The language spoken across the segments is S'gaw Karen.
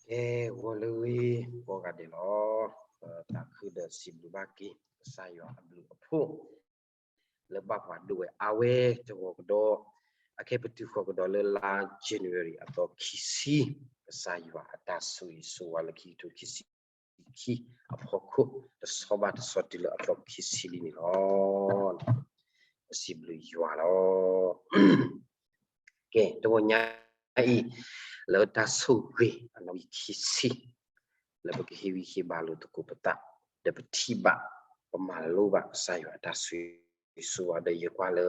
ကဲ ဂီၤလၢအဂ့ၤ ကိးဂၤဒဲးလီၤ. ပသးခုဒီးစံးဘျုးဘၣ်က့ၤ ကစၢ်ယွၤအဘျုးအဖှိၣ် လၢဘၣ်ပှၤဒိၣ်ဝဲအါဝဲတဂီၤကဒီး, အခဲပတုၤဃီၤကဒီးလၢလါ January အသီခံဆံ, ကစၢ်ယွၤအတၢ်ဆိၣ်ဂ့ၤဆိၣ်ဝါလၢခံကထိခံဆံခံအဖီခိၣ် တဆီဘၣ်တဆီတုၤလၢအသီခံဆံလံန့ၣ်လီၤ. ပစံးဘျုးယွၤလီၤ. ကဲ တဂီၤညါအံၤ လၢတၢ်ဆိၣ်ဂ့ၤအနီၣ်ဂံၢ်ခံဆံ လၢပကဟ့ၣ်ဂံၢ်ဟ့ၣ်ဘါလိာ်သကိးပသး ဒီးပထံၣ်ဘၣ် ပမၤလိဘၣ်ကစၢ်ယွၤအတၢ်ဆိၣ်ဂ့ၤဆိၣ်ဝါဒီး ယကွၢ်လၢ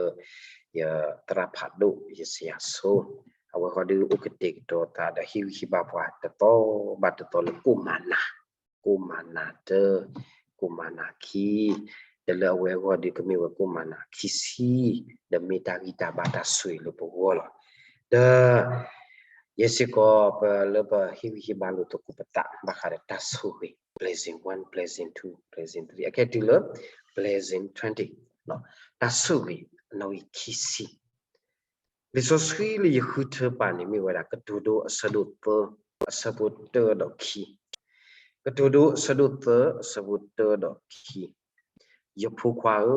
ယသရၣ်ဖးဒိၣ် ယစယၤဆိ အဝဲဃီဒုးအိၣ်ကတဲာ်ကတီၤသးဒီး ဟ့ၣ်ဂံၢ်ဟ့ၣ်ဘါပှၤတသီဘၣ်တသီလၢကိၣ်မၤနၤ, ကိၣ်မၤနၤတၢ, ကိၣ်မၤနၤခံ, ဒီးလၢအဝဲအဂီၢ်ဒုးကမ့ၢ်ဝဲကိၣ်မၤနၤခံဆံ, ဒီးမ့ၢ်တၢ်ဂံၢ်တၢ်ဘါတၢ်ဆိၣ်ဂ့ၤလၢပဂီၢ်လီၤ. ဒီး ယဲစ့ၢ်ကီး ပလၢပဟ့ၣ်ဂံၢ်ဟ့ၣ်ဘါလိာ်သကိးပသး ဘၣ်ဃးဒီးတၢ်ဆိၣ်ဂ့ၤ blessing one, blessing two, blessing three အခဲတုၤလၢ blessing twenty, တၢ်ဆိၣ်ဂ့ၤအနီၣ်ဂံၢ်ခံဆံ. လံာ်စီဆှံလၢယဃုထၢပာ်န့ၣ်မ့ၢ်ဝဲဒၣ် ကတိၤဒိအဆၢဒိၣ်သၢ အဆၢဖိတၢဒီးခံ, ကတိၤဒိအဆၢဒိၣ်သၢ အဆၢဖိတၢဒီးခံ. ယဖိခွါဧၢ,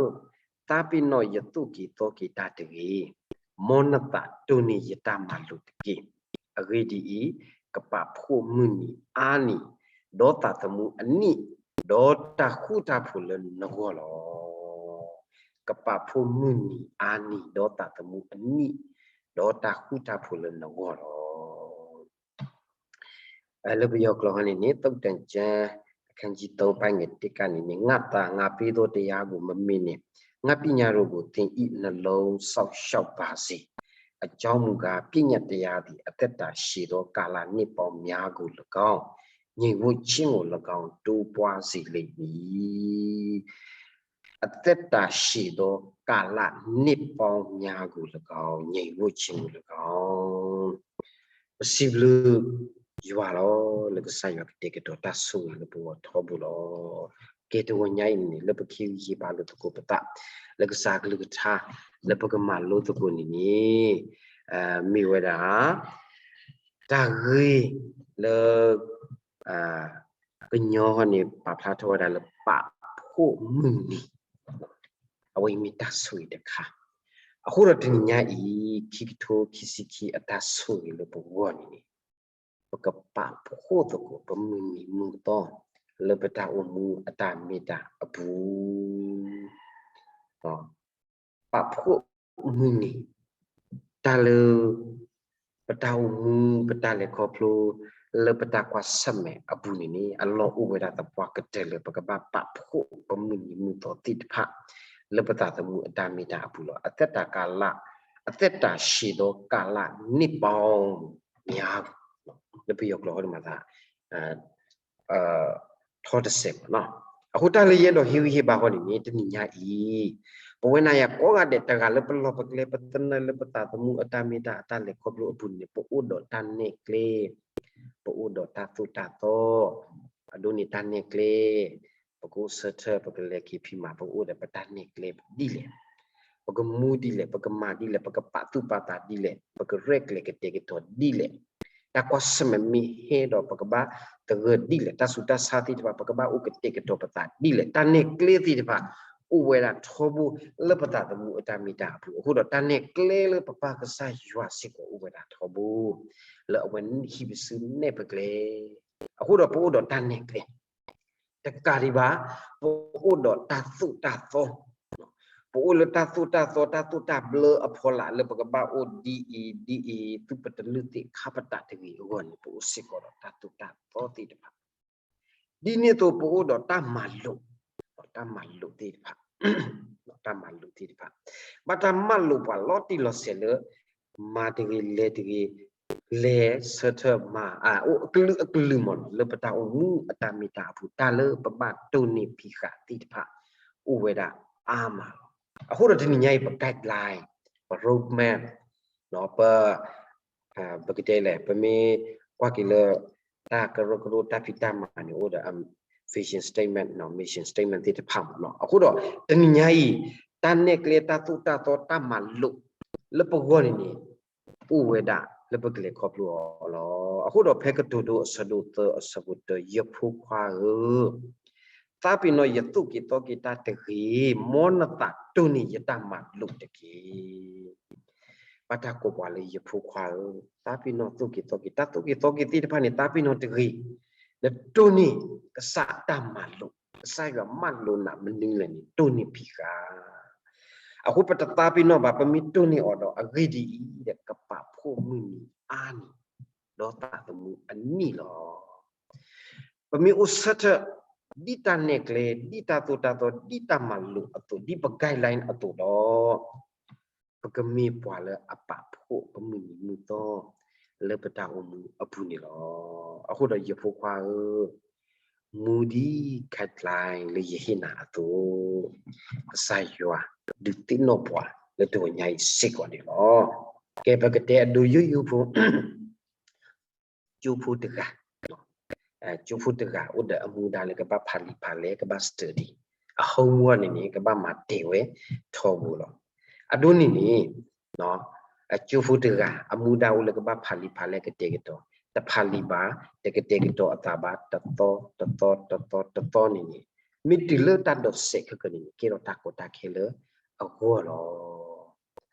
သးပ့ၤနီၣ်ယသိၣ်က့ၤသီက့ၤတၢ်တဂ့ၤ, မ်နသးတိၢ်န့ၢ်ယတၢ်မၤလိာ်တက့ၢ်. အဂ့ၢ်ဒ်အံၤ, ကပာ်ဖှိၣ်မုၢ်နံၤအါနံၤ, ဒီးသးသမူအနံၣ်, ဒီးတၢ်ဃူတၢ်ဖိးလၢနဂီၢ်လီၤ. ကပာ်ဖှိၣ်မုၢ်နံၤအါနံၤ, ဒီးသးသမူအနံၣ်, ဒီးတၢ်ဃူတၢ်ဖိးလၢနဂီၢ်လီၤ. လၢပယီၤကျိာ်ဟီန့ၣ်န့ၣ် သုတ်တန်ကျမ်း အခန်းကြီးသုံးပိုင်းငယ်တစ် ကန့ၣ်န့ၣ် ငါ့သား, ငါပေးသောတရားကို မမေ့နှင့်, ငါ့ပညတ်တို့ကို သင်၏နှလုံး စောင့်ရှောက်ပါစေ. အကြောင်းမူကား, ပညတ်တရားသည် အသက်တာရှည်သော ကာလနှစ်ပေါင်းများကိုလည်းကောင်း, ငြိမ်ဝပ်ခြင်းကိုလည်းကောင်း တိုးပွားစေလိမ့်မည်. အသက်တာရှည်သော ကာလနှစ်ပေါင်းများကိုလည်းကောင်း, ငြိမ်ဝပ်ခြင်းကိုလည်းကောင်း. ပစံးဘျုးယွၤလီၤ လၢကစၢ်ယွၤကတဲာ်ကတီၤတၢ်ဆိၣ်ဂ့ၤလၢပဂီၢ်ထီဘိလီၤ. ကဲ တဂီၤညါအံၤန့ၣ် လၢပကဟ့ၣ်ဂံၢ်ဟ့ၣ်ဘါလိာ်သကိးပသး လၢကစၢ်အကလုၢ်ကထါ လၢပကမၤလိသကိးန့ၣ်န့ၣ် မ့ၢ်ဝဲဒၣ် တၢ်ဂ့ၢ်လၢ ကညီန့ၣ် ပာ်ဖျါထီၣ်ဝဲဒၣ်လၢပာ်ဖှိၣ်မုၢ်နံၤ, အဝဲအံၤမ့ၢ်တၢ်ဆိၣ်ဂ့ၤတခါ. အဃိဒီးတနံၤညါအံၤ ခံကထိခံဆံခံအတၢ်ဆိၣ်ဂ့ၤလၢပဂီၢ်န့ၣ်န့ၣ် ပကပာ်ဖှိၣ်သကိး ပမုၢ်နံၤမုၢ်သီ လၢပတၢ်အိၣ်မူအတၢ်မ့ၢ်တၢ်အပူၤ ပာ်ဖှိၣ်မုၢ်နံၤ, တၢ်လၢ ပတၢ်အိၣ်မူ ပတၢ်လဲၤခီဖျိ လၢပတၢ်ကွၢ်ဆၢၣ်မဲာ်အပူၤန့ၣ်န့ၣ် အလီၢ်အိၣ်ဝဲဒၣ်သပှၢ်ကတၢၢ်လၢ ပကဘၣ်ပာ်ဖှိၣ်ပမုၢ်နံၤမုၢ်သီသ့ၣ်တဖၣ် လၢပသးသမူအတၢ်မ့ၢ်တၢ်အပူၤလီၤ. အသက်တာကာလ, အသက်တာရှည်သောကာလနှစ်ပေါင်းများ, လၢပယီၤကျိာ်ဟီဒ်မးသး ထီတစဲးမးနီၤ. အဃိတၢ်လၢယအဲၣ်ဒိးဟ့ၣ်ဂံၢ်ဟ့ၣ်ဘါဃီန့ၣ်န့ၣ် တနံၤညါအံၤ ပဝဲနၤယၤကိးဂၤဒဲး တဂၤလၢပလီၢ်ပကျဲ ပသနၢၣ်လၢပသးသမူအတၢ်မ့ၢ်တၢ် အတၢ်လဲၤခီဖျိအပူၤန့ၣ် ပအိၣ်ဒီးတၢ်နဲၣ်ကျဲ, ပအိၣ်ဒီးတၢ်သိၣ်တၢ်သီ, အဒိန့ၣ်တၢ်နဲၣ်ကျဲ, ပကအိၣ်ဆၢထၢၣ် ပကလဲၤက့ၤဖံးမၤ ပကအိၣ်ဒီးပတၢ်နဲၣ်ကျဲဒ်လဲၣ်, ပကမူဒ်လဲၣ်, ပကမၤဒ်လဲၣ်, ပကပာ်သူၣ်ပာ်သးဒ်လဲၣ်, ပကရဲၣ်ကျဲၤကတဲာ်ကတီၤဒ်လဲၣ်, တၢ်ကွၢ်ဆၢၣ်မဲာ်မ့ၢ်ဟဲဒီးပကဘၣ်သဂၢၢ်ဒ်လဲၣ်, တၢ်ဆူးတၢ်ဆါသ့ၣ်တဖၣ် ပကဘၣ်အိၣ်ကတဲာ်ကတီၤပသးဒ်လဲၣ်, တၢ်နဲၣ်ကျဲသ့ၣ်တဖၣ် အိၣ်ဝဲဒၣ်ထီဘိလၢပသးသမူအတၢ်မ့ၢ်တၢ်အပူၤ, အဃိဒီးတၢ်နဲၣ်ကျဲလၢပပၢ်ကစၢ်ယွၤစ့ၢ်ကီးအိၣ်ဝဲဒၣ်ထီဘိ, လၢအဝဲဟံးပစုနဲၣ်ပကျဲ, အဃိဒီးပအိၣ်ဒီးတၢ်နဲၣ်ကျဲ တကးဒံးဘၣ်, ပအိၣ်ဒီးတၢ်သိၣ်တၢ်သီ, ပအိၣ်လၢတၢ်သိၣ်တၢ်သီ တၢ်သိၣ်တၢ်ဘျၢအဖီလာ်လၢပကဘၣ်အိၣ်ဒ်အံၤဒ်အံၤ သုပတလုၢ်သ့ၣ်ခါပတာ်တဂ့ၤအဂီၢ်န့ၣ် ပအိၣ်စ့ၢ်ကီးဒီးတၢ်သိၣ်တၢ်သီသ့ၣ်တဖၣ် ဒ်န့ၣ်အသိးပအိၣ်ဒီးတၢ်မၤလိာ်, တၢ်မၤလိာ်သ့ၣ်တဖၣ်, တၢ်မၤလိာ်သ့ၣ်တဖၣ်, ဘၣ်တၢ်မၤလိာ်ပှၤလီၤတံၢ်လီၤဆဲးလၢ မၤတဂ့ၤလဲၤတဂ့ၤ, လဲၤဆၢထၢၣ်မၤ အိၣ်အကလုာ်အကလုာ်မးနီၤ လၢပတၢ်အိၣ်မူအတၢ်မ့ၢ်တၢ်အပူၤ တၢ်လၢပဘၣ်တိၢ်နီၣ်ဖံးဃာ်သ့ၣ်တဖၣ် အိၣ်ဝဲဒၣ်အါမးလီၤ. အဃိဒီးတနံၤညါအံၤ ပ guideline, ပ roadmap, ပ ပကတဲလဲၣ် ပမ့ၢ်ကွၢ်က့ၤလၢ တၢ်ကရၢကရိတၢ်ဖံးတၢ်မၤန့ၣ် အိၣ်ဒီး vision statement, mission statement သ့ၣ်တဖၣ်မးနီၤ. အဃိဒီး တနံၤညါအံၤ တၢ်နဲၣ်ကျဲ တၢ်သိၣ်တၢ်သီ တၢ်မၤလိာ် လၢပဂီၢ်န့ၣ်န့ၣ် အိၣ်ဝဲဒၣ်လၢပကလဲၤခီဖျိအီၤလီၤ. အဃိဒီးဖဲကတိၤဒိအဆၢဒိၣ်သၢအဆၢဖိတၢ ယဖိခွါဧၢ, သးပ့ၤနီၣ်ယသိၣ်က့ၤသီက့ၤတၢ်တဂ့ၤ, မ်နသးတိၢ်န့ၢ်ယတၢ်မၤလိာ်တက့ၢ်. ဘၣ်တၢ်ကိးပှၤလၢယဖိခွါဧၢ, သးပ့ၤနီၣ်သိၣ်က့ၤသီက့ၤ, တၢ်သိၣ်က့ၤသီက့ၤသ့ၣ်တဖၣ်န့ၣ် သးပ့ၤနီၣ်တဂ့ၤ, နတိၢ်န့ၢ်ကစၢ်တၢ်မၤလိာ်, ကစၢ်ယွၤမၢလိာ်နၤမနုၤလဲၣ်န့ၣ် တိၢ်န့ၢ်ဖံးဃာ်. အဃိပတသးပ့ၤနီၣ်ဘၣ်, ပမ့ၢ်တိၢ်န့ၢ်အီၤဒီး အဂ့ၢ်ဒ်အံၤဒီး ကပာ်ဖှိၣ်မုၢ်နံၤအါန့ၣ် ဒီးသးသမူအနံၣ်လီၤ. ပမ့ၢ်အိၣ်ဆၢထၢၣ် ဒ်တၢ်နဲၣ်ကျဲ, ဒ်တၢ်သိၣ်တၢ်သီ, ဒ်တၢ်မၤလိာ်အသိး, ဒ်ပ guideline အသိးဒီး ပကမ့ၢ်ပှၤလၢအပာ်ဖှိၣ်ပမုၢ်နံၤမုၢ်သီ လၢပတၢ်အိၣ်မူအပူၤန့ၣ်လီၤ. အဃိဒီးယဖိခွါဧၢ, မူဒ် guideline လၢယဟ့ၣ်နၤအသိး, ကစၢ်ယွၤဒုးသ့ၣ်နီၣ်ပှၤလၢတဂီၤညါအံၤစ့ၢ်ကီးန့ၣ်လီၤ. ကဲ ပကတဲအဒိယိယိဖိ ကၠိဖိတဂၤ, ကၠိဖိတဂၤအိၣ်ဒီးအမူဒါလၢကဘၣ်ဖးလံာ်ဖးလဲၢ်, ကဘၣ် study, အ homework န့ၣ်န့ၣ် ကဘၣ်မၤတ့ၢ်ဝဲထီဘိလီၤ. အဒိန့ၣ်န့ၣ် ကၠိဖိတဂၤ အမူဒါအိၣ်လၢကဘၣ်ဖးလံာ်ဖးလဲၢ် ကတဲာ်ကတီၤ, တဖးလံာ်ဘၣ်, တကတဲာ်ကတီၤအသးဘၣ်, တသီတသီတသီတသီန့ၣ်န့ၣ်, မ့ၢ်တုၤလၢတၢ်ဒိးစဲးခဲကနံၣ်န့ၣ် ကဲထီၣ်တၢ်ကီတၢ်ခဲလၢအဂီၢ်လီၤ.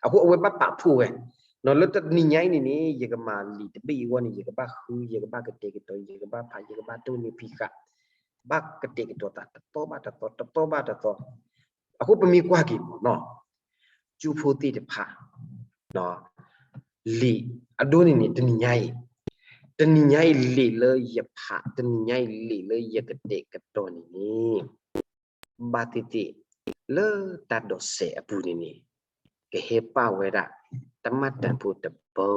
အဃိအဝဲဘၣ်ပာ်ဖှိၣ်ဝဲ, လၢတနံၤညါအံၤန့ၣ်န့ၣ် ယကမၤလံာ်တဘ့ၣ်အဂီၢ်န့ၣ် ယကဘၣ်ဃု, ယကဘၣ်ကတဲာ်ကတီၤ, ယကဘၣ်ဖး, ယကဘၣ်တိၢ်န့ၢ်ဖံးဃာ်, ဘၣ်ကတဲာ်ကတီၤသးတသီဘၣ်တသီ, တသီဘၣ်တသီ. အဃိပမ့ၢ်ကွၢ်က့ၤမ့ၢ်နီၤ, ကၠိဖိသ့ၣ်တဖၣ် လံာ်အဒိန့ၣ်န့ၣ် တနံၤညါအံၤ, တနံၤညါအံၤလံာ်လၢယဖး, တနံၤညါအံၤလံာ်လၢယကတဲာ်ကတီၤန့ၣ်န့ၣ် ဘၣ်သ့ၣ်သ့ၣ် လၢတၢ်ဒိးစဲးအပူၤန့ၣ်န့ၣ် ကဟဲပာ်ဝဲဒၣ် တမၣ်တၢ်ဖိတဘိ,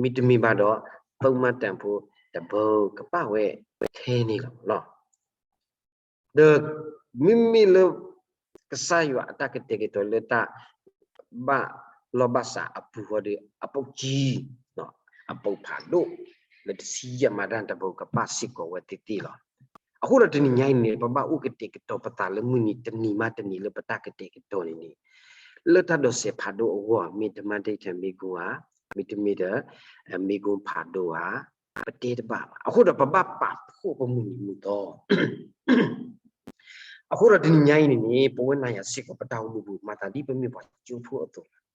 မ့တမ့ၢ်ဘၣ်ဒီး သၢမၣ်တၢ်ဖိတဘိ ကပာ်ဝဲထဲန့ၣ်လီၤ. ဒီးမ့မ့ၢ်လၢ ကစၢ်ယွၤအတၢ်ကတဲာ်ကတီၤလၢတၢ်ဘၣ်လီၢ်ဘၣ်စးအပူၤဃီဒီး အပုပ်ၢ်ကံ, အပုပ်ၢ်ဖးဒိၣ် လၢတဆံယဲၢ်မၤတၢ်တဘိ ကပာ်စ့ၢ်ကီးဝဲသ့ၣ်သ့ၣ်လီၤ. အဃိဒီးတနံၤညါအံၤန့ၣ် ပဘၣ်အိၣ်ကတဲာ်ကတီၤပသးလၢမုၢ်နံၤတနံၤမးတနံၤလၢပတၢ်ကတဲာ်ကတီၤန့ၣ်န့ၣ်, လၢတၢ်ဒိးစဲးဖးဒိ၁ၣ်အဂီၢ် မ့ၢ်တမ့ၢ်ဒ်ထဲမ့ၢ်ကွၢ်ဧါ, မ့တမ့ၢ်ဒီး မ့ၢ်ကွၢ်ဖးဒိ၁ၣ်ဧါ, ပတဲတဘၣ်ဘၣ်. အဃိဒီးပဘၣ်ပာ်ဖှိၣ်ပမုၢ်နံၤမုၢ်သီ အဃိဒီးတနံၤညါအံၤန့ၣ်န့ၣ် ပဝဲနၤယၤစ့ၢ်ကီး ပတၢ်အိၣ်မူပူၤ မၤသးဒ်ပမ့ၢ်ပှၤကၠိဖိအသိးလီၤ.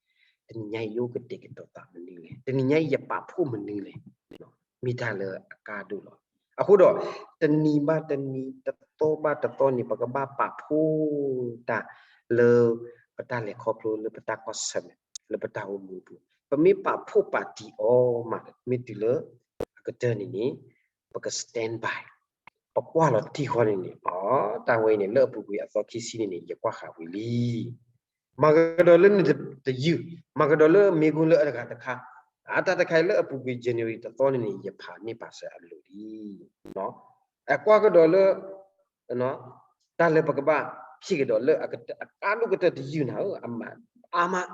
တနံၤညါအံၤ ယအိၣ်ကတဲာ်ကတီၤသးမနုၤလဲၣ်, တနံၤညါအံၤ ယပာ်ဖှိၣ်မနုၤလဲၣ်, မ့ၢ်တၢ်လၢအကါဒိၣ်လီၤ. အဃိဒီး တနံၤဘၣ်တနံၤ တသီဘၣ်တသီန့ၣ် ပကဘၣ်ပာ်ဖှိၣ်တၢ်လၢ ပတၢ်လဲၤခီဖျိ လၢပတၢ်ကွၢ်ဆၢၣ်မဲာ် လၢပတၢ်အိၣ်မူပူၤ. ပမ့ၢ်ပာ်ဖှိၣ်ပာ်တံၢ်အီၤမး မ့ၢ်တုၤလၢအကတၢၢ်န့ၣ်န့ၣ် ပက stand by, ပကွၢ်လီၤတံၢ်ဃီန့ၣ်န့ၣ် အ တၢ်ဝဲအံၤန့ၣ် လၢအပူၤကွံာ်အသီခံဆံန့ၣ်န့ၣ် ယကွၢ်ဃာ်ဝံၤလံ. မၤကဒီးလၢနတယုၢ်, မၤကဒီးလၢမ့ၢ်ကွၢ်လၢအတဂၤတခါ, အတၢ်တခါအံၤလၢအပူၤကွံာ် January တသီန့ၣ်န့ၣ် ယဖးန့ၢ်ပာ်စၢၤအလိၤလံ. အကွၢ်ကဒီးလၢ တၢ်လၢပကဘၣ် ဖံးကဒီးလၢအကါဒိၣ်ကတၢၢ်တယုၢ်နၤဧၢ, အမးအါမး,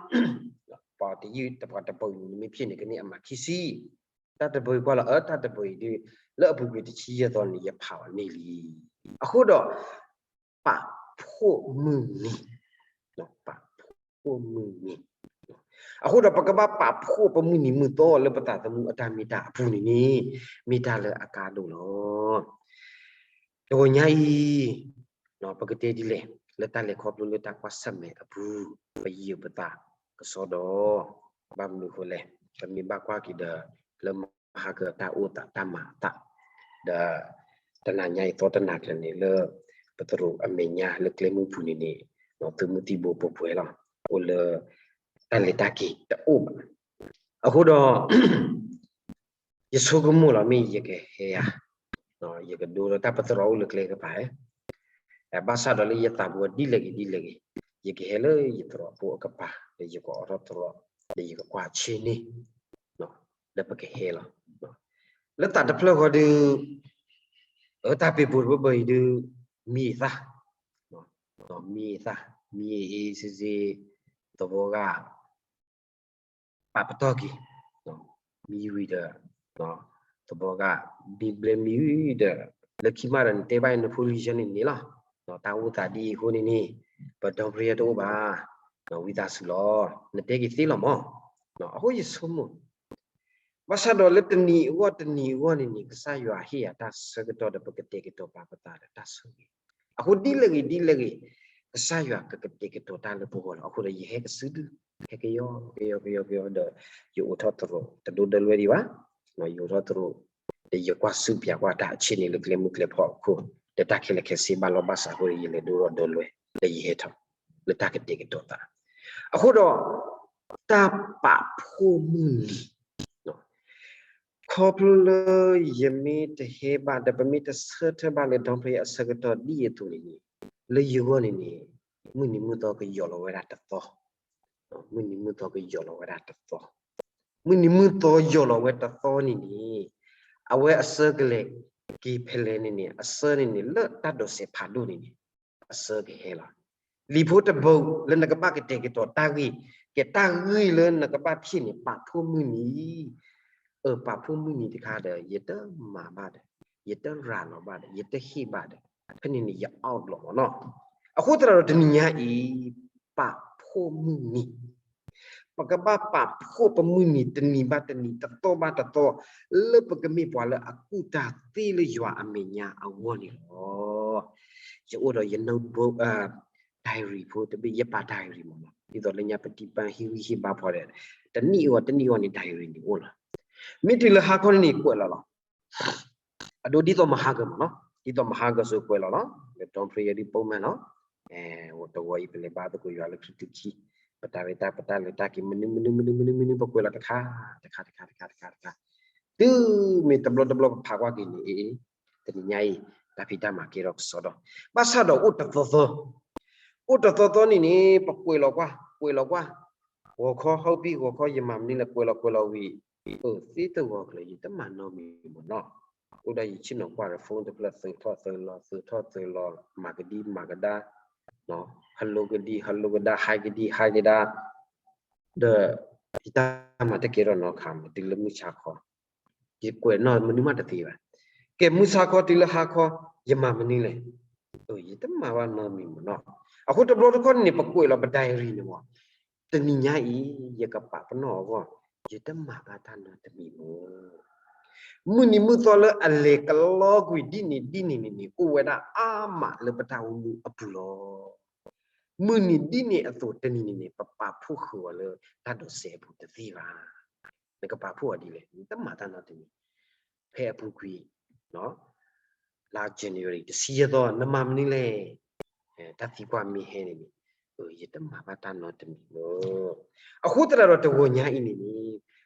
ပှၤတယုၢ် ပှၤတဘိအံၤန့ၣ် မ့ၢ်ဖံးန့ၣ် ကန့ၢ်အမးခံဆံ, တၢ်တဘိအံၤကွၢ်လီၤအၢ တၢ်တဘိအံၤဒုး လၢအပူၤကွံာ်တဆံယဲၢ်သီန့ၣ် ယဖးအီၤန့ၢ်လံ. အဃိဒီး ပာ်ဖှိၣ်မုၢ်နံၤ, ပာ်ဖှိၣ်မုၢ်နံၤ, အဃိဒီးပကဘၣ်ပာ်ဖှိၣ်ပမုၢ်နံၤမုၢ်သီလၢ ပသးသမူအတၢ်မ့ၢ်တၢ်အပူၤန့ၣ်န့ၣ် မ့ၢ်တၢ်လၢအကါဒိၣ်လီၤ. တဂီၤညါအံၤ ပကတဲဒ်လဲၣ်, လၢတၢ်လဲၤခီဖျိလၢတၢ်ကွၢ်ဆၢၣ်မဲာ်အပူၤ ပယံာ်ပသးကစီဒီး, ဘၣ်မနုၤအဃိလဲၣ်, ပမ့ၢ်ဘၣ်ကွၢ်က့ၤဒီး လၢမဟါကတၢ်အိၣ်သးတၢ်မၤအသး, ဒီး တနၤညါအံၤသီတနၤကျၢၤန့ၣ်လၢ ပသရိာ်အမဲာ်ညါလၢကျဲမုၢ်ပူၤန့ၣ်န့ၣ် သုးမုၢ်သံၣ်ဘိပှဲၤပှဲၤလီၤ. အိၣ်လၢ တၢ်လဲၤတၢ်က့ၤတအိၣ်ဘၣ်. အဃိဒီး ယဆိကမိၣ်လီၤ မ့ၢ်ယကဟဲဧါ, ယကဒိလီၤ တၢ်ပသရိာ်အိၣ်လၢကျဲကပၤဧါ, ဘၣ်ဆၣ်ဒီးလၢယသးပူၤဒ်လဲၣ်ဂ့ၤဒ်လဲၣ်ဂ့ၤ, ယကဟဲလၢယသရိာ်ဖိအကပၤ ဒီးယကအိးထီၣ်သရိာ် ဒီးယကကွၢ်ဆ့န့ၣ် လၢပကဟဲလီၤ. လၢသးတဖျၢၣ်ဃီဒုး အတၢ်ပ့ၤပူၤတဘၢဘၢအံၤဒုး မံအသၣ်, မံအသၣ်, မံအ့စ့စ့, သဝီဂၤ ပာ်ပတီၢ်က့ၤ, မံဝံၤဒီး သဝီဂၤ မံဘျဲမံဝံၤဒီး လၢခံမးဒီးနတဲဘၣ်နဖိလံၤဆၢန့ၣ်န့ၣ်လီၤ. တၢ်အိၣ်သးဒ်အံၤအဃိန့ၣ်န့ၣ် ပဒီပရ့တအိၣ်ဘၣ်. ဝံသးစူၤလီၤ, နတဲက့ၤသ့လီၤမး. အဃိယဆိကမိၣ် ဘၣ်ဆၣ်ဒီးလၢတနံၤအဂီၢ်တနံၤအဂီၢ်န့ၣ်န့ၣ် ကစၢ်ယွၤဟ့ၣ်ယၤတၢ်ဆၢကတီၢ်ဒီးပကတဲာ်ကတီၤပာ်ပသးဒီးတၢ်ဆိၣ်ဂ့ၤ, အဃိဒ်လဲၣ်ဂ့ၤဒ်လဲၣ်ဂ့ၤ ကစၢ်ယွၤကကတဲာ်ကတီၤတၢ်လၢပဂီၢ်လီၤ. အဃိဒီးယဟဲကစုဒု ဟဲကယီကယီကယီကယီဒီး ယအိးထီၣ်သရိာ် တဒိတလွဲဒံးဘၣ်, ယအိးထီၣ်သရိာ် ဒီးယကွၢ်ဆူပၠးကွၢ်တၢ်အဆ့ၣ်န့ၣ်လၢကျဲမုၢ်ကျဲဖီအခိၣ် ဒီးတၢ်ခဲလၢာ်ခဲဆ့ဘၣ်လီၢ်ဘၣ်စးအဃိဒီး ယလဲၤဒိဒီးဒိလွဲ ဒီးယဟဲထီၣ်လၢတၢ်ကတဲာ်ကတီၤသး. အဃိဒီး တၢ်ပာ်ဖှိၣ်မုၢ်နံၤ ခီဖျိလၢယမ့ၢ်တဟဲဘၣ် ဒီးပမ့ၢ်တဆၢထၢၣ်ဘၣ်လၢဒီဖျၢယၤအဆၢကတီၢ်ဒ်အသိးန့ၣ်န့ၣ် လၢယဂီၢ်န့ၣ်န့ၣ် မုၢ်နံၤမုၢ်သီကယီၤလီၤဝဲဒၣ်တသီ, မုၢ်နံၤမုၢ်သီကယီၤလီၤဝဲဒၣ်တသီ, မုၢ်နံၤမုၢ်သီယီၤလီၤဝဲတသီန့ၣ်န့ၣ် အဝဲအဆၢကလဲၤက့ၤဖဲလဲၣ်န့ၣ်န့ၣ် အဆၢန့ၣ်န့ၣ် လၢတၢ်ဒိးစဲးဖးဒိၣ်န့ၣ်န့ၣ် အဆၢကဟဲလီၤ. လံာ်ဖိတဘိလၢနကဘၣ်ကတဲာ်ကတီၤတၢ်ဂ့ၢ်, ကဲတၢ်ဂ့ၢ်လၢနကဘၣ်ထံၣ်န့ၣ် ပာ်ဖှိၣ်မုၢ်နံၤ, အပာ်ဖှိၣ်မုၢ်နံၤတခါဒီး ယတမၤဘၣ်ဒီး ယတရၤလီၤဘၣ်ဒီး ယတဟ့ၣ်ဘၣ်ဒီး ဖဲန့ၣ်န့ၣ် ယအီၣ်ဘျီၣ်မးနီၤ. အဃိသတးဒီးတနံၤညါအံၤ ပာ်ဖှိၣ်မုၢ်နံၤ ပကဘၣ်ပာ်ဖှိၣ်ပမုၢ်နံၤတနံၤဘၣ်တနံၤ တသီဘၣ်တသီ လၢပကမ့ၢ်ပှၤလၢအကူၣ်တၢ်သ့လၢယွၤအမဲာ်ညါအဂီၢ်န့ၣ်လီၤ. ယအိၣ်ဒီးယ notebook, diary ဖိတဘ့ၣ် ယပာ် diary မးနီၤ ဒ်သိးလၢညါပတံၤပၢ်ဟ့ၣ်ဂံၢ်ဟ့ၣ်ဘါဖီဒီး တနံၣ်အဂီၢ်တနံၣ်အဂီၢ်န့ၣ် diary န့ၣ်အိၣ်လီၤ. မ့ၢ်တုၤလၢဟါခီန့ၣ်န့ၣ် ကွဲးလီၤလီၤ အဒိဒ်သိးမဟါကၢမးနီၤ, ဒ်သိးမဟါကၢစိကွဲးလီၤလီၤ, လၢ dawn prayer ဒ်ပိာ်မုၣ်နီၤ, တဝီအံၤပလဲၤဘါသကိးယွၤလၢခရံာ်တုခံ, ပတၢ်ရဲၣ်တၢ်ကျဲၤ ပတၢ်လဲၤတၢ်က့ၤ မနုၤမနုၤမနုၤမနုၤမနုၤ ပကွဲးလီၤတခါ, တခါ တခါ တခါ တခါ တခါ, တုၤမ့ၢ်တဘျီတဘျီပဖးကွၢ်က့ၤန့ၣ် အ့ တနံၤညါအံၤ တၢ်ဖံးတၢ်မၤကဲထီၣ်ကစီဒီ, ဘၣ်ဆၣ်ဒီးအိၣ်တသီသီ အိၣ်တသီသီန့ၣ်န့ၣ် ပကွဲးလီၤကွၢ် ကွဲးလီၤကွၢ်, ဂီၤခီ ဟီၣ်ဘံၣ်ဂီၤခီ ယမၤမနုၤလဲၣ် ကွဲးလီၤကွဲးလီၤဝံၤ, အၢ သ့တဂီၤကျၢၤ ယတမၤနီတမံၤမးနီၤ, အိၣ်ဒၣ်ယဆ့ၣ်နီၤကွၢ်ဒီး phone တဖျၢၣ် သုးထီၣ်သုးလီၤ သုးထီၣ်သုးလီၤ မၤကဒံမၤကဒါ, hello ကဒံ hello ကဒါ hi ကဒံ hi ကဒါ, ဒီး ယတၢ်မၤတကဲထီၣ်နီတခါမး တုၤလၢမုၢ်ဆါခီ ယကွဲးနီၢ်မနုၤမးတသ့ဘၣ်. ကဲမုၢ်ဆါခီတုၤလၢဟါခီ ယမၤမနုၤလဲၣ်, ယတမၤဘၣ်နီတမံၤမးနီၤ. အဃိတဘျီတခီန့ၣ်န့ၣ် ပကွဲးလီၤပ diary န့ၣ်မး, တနံၤညါအံၤ ယကပာ်ပနီၣ်အဂီၢ် ယတမၤဘၣ်တၢ်နီတမံၤမး. မုၢ်နံၤမုၢ်သီလၢအလဲၤကလီကွံာ်ဒ်န့ၣ်ဒ်န့ၣ်န့ၣ်န့ၣ် အိၣ်ဝဲဒၣ်အါမးလၢပတၢ်အိၣ်မူအပူၤလီၤ. မုၢ်နံၤဒ်န့ၣ်အသိးတနံၤန့ၣ်န့ၣ် ပပာ်ဖှိၣ်ဃုာ်အီၤလၢတၢ်ဒိးစဲးအပူၤတသ့ဘၣ်. နကပာ်ဖှိၣ်အီၤဒ်လဲၣ် နတမၤတၢ်နီတမံၤ, ဖဲအပူၤကွံာ် လါ January တဆံယဲၢ်သီ နမၤမနုၤလဲၣ်, တၢ်သံကွၢ်မ့ၢ်ဟဲန့ၣ်န့ၣ်, ယတမၤဘၣ်တၢ်နီတမံၤလီၤ. အဃိသတးဒီးတဂီၤညါအံၤန့ၣ်န့ၣ်,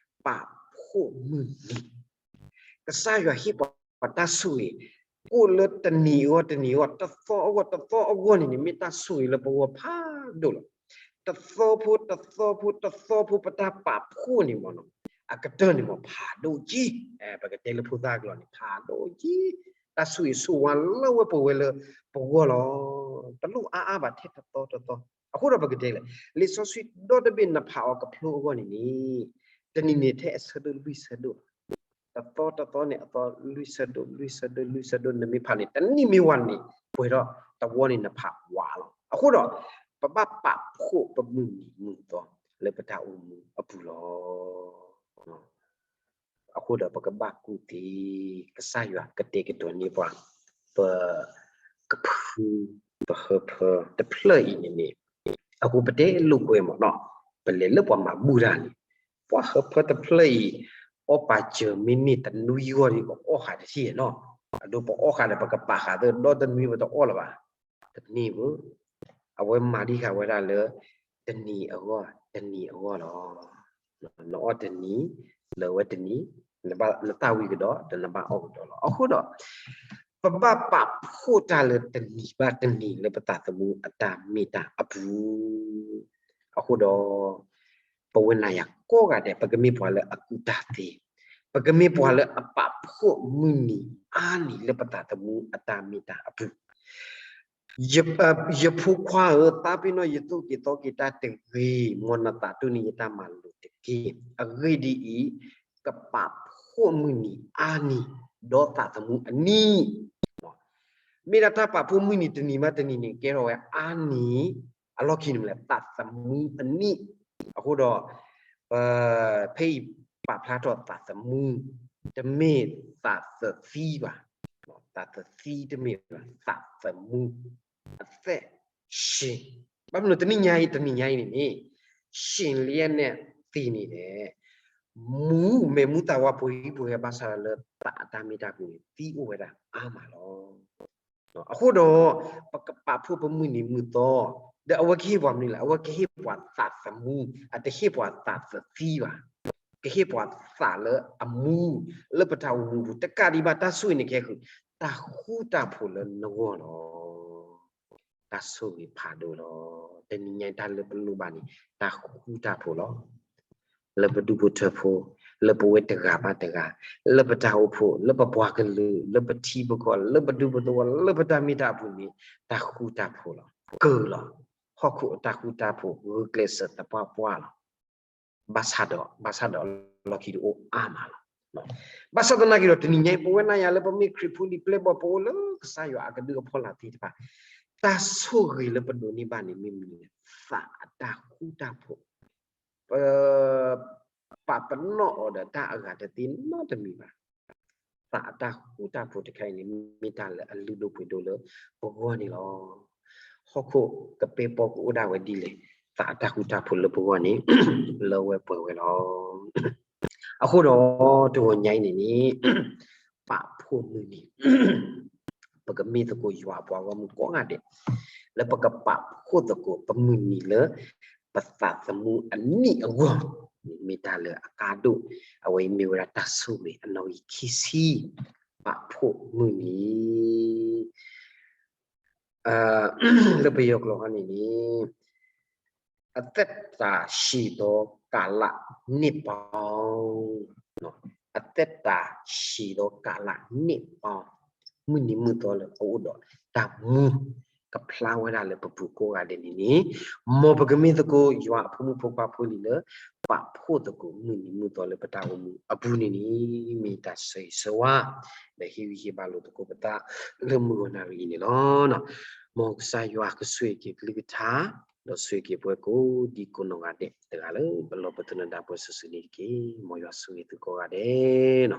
ပာ်ဖှိၣ်မုၢ်နံၤ ကစၢ်ယွၤဟ့ၣ်ပှၤတၢ်ဆိၣ်ဂ့ၤ, ကိၣ်လၢတနံၤအဂီၢ်တနံၤအဂီၢ် တသီအဂီၢ်တသီအဂီၢ်န့ၣ်န့ၣ် မ့ၢ်တၢ်ဆိၣ်ဂ့ၤလၢပဂီၢ်ဖးဒိၣ်လီၤ. တသီဖိတသီဖိတသီဖိပတၢ်ပာ်ဖှိၣ်န့ၣ်မးနီၤ, အကတၢၢ်န့ၣ်မးဖးဒိၣ်က့, ပကတဲလၢဖိသၣ်ကလီၤန့ၣ် ဖးဒိၣ်က့, တၢ်ဆိၣ်ဂ့ၤဆိၣ်ဝါလၢဝဲပဝဲလၢပဂီၢ်လီၤ. တလိၣ်အါအါဘၣ်ထဲတသီတသီ, အဃိဒီးပကတဲလဲၣ်, လံာ်စီဆှံဒီတဘ့ၣ်နဖးအီၤကဖျိအဂီၢ်န့ၣ်န့ၣ်, တနံၤန့ၣ်ထဲအဆၢဒိၣ်လွံၢ်ဆၢဒိၣ် တသီတသီန့ၣ်အသီလွံၢ်ဆၢဒိၣ် လွံၢ်ဆၢဒိၣ် လွံၢ်ဆၢဒိၣ် နမ့ၢ်ဖးန့ၣ် တနံၣ်မ့ၢ်ဝါန့ၣ် ပှဲၤထီၣ်တဝီန့ၣ်နဖးဝးလီၤ. အဃိဒီး ပဘၣ်ပာ်ဖှိၣ်ပမုၢ်နံၤမုၢ်သီလၢပတၢ်အိၣ်မူအပူၤလီၤ. အဃိဒီးပကဘၣ်ကူၣ်သ့ ကစၢ်ယွၤကတဲာ်ကတီၤန့ၢ်ပှၤ ပကဖု ပဟၢဖၢတဖျၢၣ်အံၤန့ၣ်န့ၣ်, အဃိပတဲလိာ်ကွဲမးနီၤ, ပလဲၤလၢပှၤမၤဘူၣ်တၢ်န့ၣ်, ပှၤဟၢဖၢတဖျၢၣ်အံၤ အီၣ်ပာ်စၢၤမ့ၢ်န့ၢ်တနွံဂီၢ်ဒီး ကအီၣ်ဃာ်တထံၣ်နီၤ, အဒိပအီၣ်ဃာ်ဒီး ပကပာ်ဃာ်သဒီတနွံပတအီၣ်လၢၤဘၣ်. တန့ၢ်ဘၣ်, အဝဲမၤဒံးဃာ်ဝဲဒၣ်လၢ တနံၤအဂီၢ် တနံၤအဂီၢ်လီၤ. နအီၣ်တနံၤ လၢာ်ဝဲတနံၤ, နဘၣ်နသၣ်ဝံၤကဒီး ဒီးနဘၣ်အီၣ်ကဒီးလီၤ. အဃိဒီး ပဘၣ်ပာ်ဖှိၣ်တၢ်လၢတနံၤဘၣ်တနံၤလၢပသးသမူအတၢ်မ့ၢ်တၢ်အပူၤ, အဃိဒီး ပဝဲနၤယၤကိးဂၤဒဲး ပကမ့ၢ်ပှၤလၢအကူၣ်တၢ်သ့, ပကမ့ၢ်ပှၤလၢအပာ်ဖှိၣ်မုၢ်နံၤအါနံၤလၢပသးသမူအတၢ်မ့ၢ်တၢ်အပူၤ ယဖိခွါဧၢ, သးပ့ၤနီၣ်ယသိၣ်က့ၤသီက့ၤတၢ်တဂ့ၤ, မ်နသးဒိၣ်န့ၢ်ယတၢ်မၤလိာ်တက့ၢ်. အဂ့ၢ်ဒ်အံၤ, ကပာ်ဖှိၣ်မုၢ်နံၤအါနံၤ, ဒီးသးသမူအနံၤ, မ့ၢ်ဒၣ်တၢ်ပာ်ဖှိၣ်မုၢ်နံၤတနံၤဘၣ်တနံၤန့ၣ် ကဲထီၣ်ဝဲအါနံၤ အလီၢ်ခံန့ၣ်မ့ၢ်လဲၣ် သးသမူအနံၣ်. အဃိဒီး ပ ဖဲအံၤပာ်ဖျါထီၣ်သးသမူ, တမ့ၢ်သးသသံဘၣ်. သးသသံတမ့ၢ်ဘၣ်, သးသမူ, အသက်ရှင်. ဘၣ်မနုၤတနံၤညါအံၤ တနံၤညါအံၤန့ၣ်န့ၣ် ရှင်လျက်နဲ့သေနေတယ်. မူ, မဲးမူသးဝါ ပှဲၤဟံၣ်ပှဲၤဂဲၤ ဘၣ်ဆၣ်လၢသးအတၢ်မ့ၢ်တၢ်ပူၤန့ၣ် သံအိၣ်ဝဲဒၣ်အါမးလီၤ. အဃိဒီး ပကပာ်ဖှိၣ်ပမုၢ်နံၤမုၢ်သီ, ဒီးအဝဲကဟ့ၣ်ပှၤမနုၤလဲၣ်, အဝဲကဟ့ၣ်ပှၤသးသမူ, အတဟ့ၣ်ပှၤသးသသံဘၣ်. ကဟ့ၣ်ပှၤသးလၢအမူ, လၢပတၢ်အိၣ်မူအပူၤ, တကးဒံးဘၣ် တၢ်ဆိၣ်ဂ့ၤန့ၣ် ကဟဲဃုာ် တၢ်ဃူတၢ်ဖိးလၢနဂီၢ်လီၤ. တၢ်ဆိၣ်ဂ့ၤဖးဒိၣ်လီၤ. တနံၤညါအံၤ တၢ်လၢပလိၣ်ဘၣ်န့ၣ် တၢ်ဃူတၢ်ဖိးလီၤ. လၢပဒူၣ်ဖိထၢဖိ, လၢပဝဲတဂၤဘၣ်တဂၤ, လၢပတၢ်အိၣ်ဖှိၣ်, လၢပပှၤကလုာ်, လၢပထံပကီၢ်, လၢပဒူပသဝီ, လၢပတၢ်မ့ၢ်တၢ်ပူၤန့ၣ် တၢ်ဃူတၢ်ဖိးလီၤ. ကၢၢ်လီၤ. ဟီၣ်ခိၣ်အတၢ်ဃူတၢ်ဖိး ဂုာ်ကျဲးစၢးသပှၢ်ပှၢ်လီၤ. ဘၣ်ဆၣ်ဒီး, ဘၣ်ဆၣ်ဒီးလီၢ်ခံတအိၣ်အါမးလီၤ. ဘၣ်ဆၣ်သနာ်က့ဒီး တနံၤညါအံၤ ပဝဲနၤယၤလၢပမ့ၢ်ခရံာ်ဖိလံၤပျဲၢ်ဘီၣ် ပအိၣ်လၢကစၢ်ယွၤအကဒုအဖီလာ်သ့ၣ်တဖၣ်, တၢ်ဆိၣ်ဂ့ၤလၢပဒိးန့ၢ်ဘၣ်န့ၣ် မ့ၢ်မနုၤလဲၣ်, သးအတၢ်ဃူတၢ်ဖိး. ပ ပာ်ပနီၣ်အီၤဒီးတၢ်အဂၤတသ့နီတမံၤဘၣ်. သးအတၢ်ဃူတၢ်ဖိးတခါအံၤန့ၣ် မ့ၢ်တၢ်လၢအလုၢ်ဒိၣ်ပှ့ၤဒိၣ်လၢပဂီၢ်န့ၣ်လီၤ. ဟီၣ်ခိၣ်ကပၢပီကအိၣ်ဒၣ်ဝဲဒ်လဲၣ်, သးအတၢ်ဃူတၢ်ဖိးလၢပဂီၢ်န့ၣ် လၢဝဲပှဲၤဝဲလီၤ. အဃိဒီး တဂီၤညါအံၤန့ၣ်န့ၣ် ပာ်ဖှိၣ်မုၢ်နံၤ ပကမ့ၢ်သကိးယွၤအပှၤဂီၢ်မုၢ်ကိးဂၤဒဲး, လၢပကပာ်ဖှိၣ်သကိးပမုၢ်နံၤလၢ ပသးသမူအနံၣ်အဂီၢ်, မ့ၢ်တၢ်လၢအကါဒိၣ်, အဝဲအံၤမ့ၢ်ဝဲဒၣ်တၢ်ဆိၣ်ဂ့ၤအနီၣ်ဂံၢ်ခံဆံ, ပာ်ဖှိၣ်မုၢ်နံၤ လၢပယီၤကျိာ်ခီန့ၣ်န့ၣ် အသက်တာရှည်သောကာလနှစ်ပေါင်း, အသက်တာရှည်သောကာလနှစ်ပေါင်း, မုၢ်နံၤမုၢ်သီလၢအအိၣ်ဒီးတၢ်မူ, ကဖျါဝဲဒၣ်လၢပပူၤကိးဂၤဒဲးန့ၣ်န့ၣ်, မ်ပကမ့ၢ်သကိးယွၤအဖိမုၣ်ဖိခွါဖိလံၤလၢ ပာ်ဖှိၣ်သကိးမုၢ်နံၤမုၢ်သီလၢပတၢ်အိၣ်မူအပူၤန့ၣ်န့ၣ် မ့ၢ်တၢ်ဆၢဂ့ၤဆၢဝါ, ဒီးဟ့ၣ်ဂံၢ်ဟ့ၣ်ဘါလိာ်သကိးပသးလၢမုၢ်ဂီၤနၣ်ရံၣ်အံၤန့ၣ်လီၤ. မ်ကစၢ်ယွၤကဆိၣ်ဂ့ၤက့ၤကလုၢ်ကထါ, ဒီးဆိၣ်ဂ့ၤက့ၤပှၤကိးဒံကိးနီၢ်ဂၤဒဲးတဂၤလၢ ပလီၢ်ပသနၢၣ်ဒၣ်ပှၤစုာ်စုာ်န့ၣ်တက့ၢ်. မ်ယွၤဆိၣ်ဂ့ၤသုကိးဂၤဒဲးလီၤ.